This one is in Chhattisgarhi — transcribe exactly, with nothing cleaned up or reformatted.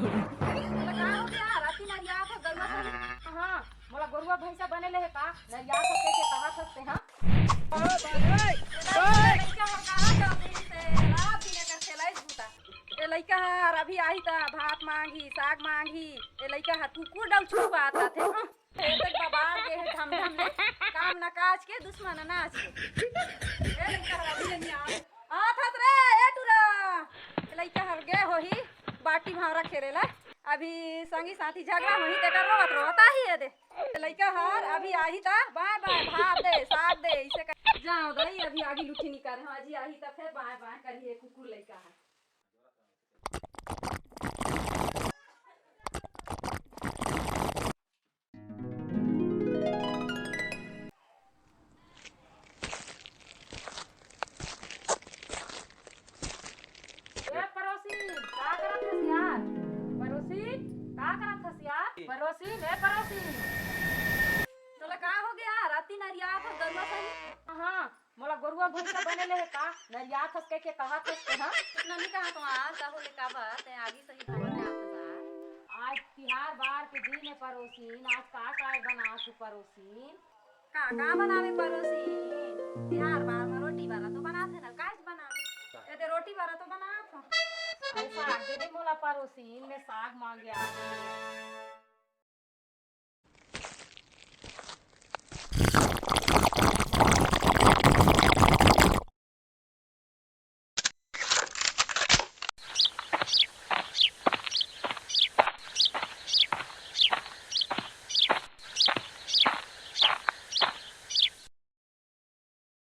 बोला, का हो गया? राती नरियात हो गरुआ संग? हाँ, मोला गरुआ भैंसा बने ले हे का? नरियात हो के, के कहा थस ते, हाँ? ए दाई, ए लइका हो कहाँ जाओ दिन से? रात दिन एकर खेलाइस बूता। ए लइका हर अभी आही त भात मांगही, साग मांगही। ए लइका हर कुकुर डौल छुपात आथे, हाँ? ए तक बबार गे हे धम धम ले, काम न काज के, दुश्मन नाच के। ए लइका हर अभी नहीं आवे। आत हस रे, ए टुरा। ए लइका हर गे होही बाटी भांवरा खेले ला। अभी संगी साथी झगड़ा होही, तेकर रोवत रोवत आही ए दे। ए लइका हर अभी आही त बाय बाय भात दे, साग दे, इसे कर। जाओ दाई, अभी आगी लुठी निकाले, हाँ जी, आही त फेर बाय बाय करिए कुकुर लइका हर। ए पड़ोसी, का करत हस यार? पड़ोसी, का करत हस यार? पड़ोसी, ए पड़ोसी। तोला का हो गया? राती नरियात हो गरुआ संग? हाँ, मोला गरुआ भैंसा बने ले हे का? नरियात हस कह के कहा थस ते, हाँ? इतना नहीं कहा तो आज का होले का बात है, आगी सही खबर नहीं आता था। आज तिहार बार के दिन है पड़ोसीन, आज का का बनात हो पड़ोसीन? का का बनावे पड़ोसीन? तिहार बार में रोटी वाला तो बनात है ना, काज बनावे। ए ते रोटी वाला तो बनात हो। अरे साग दे दे मोला पड़ोसीन, मैं साग मांगे आ गई।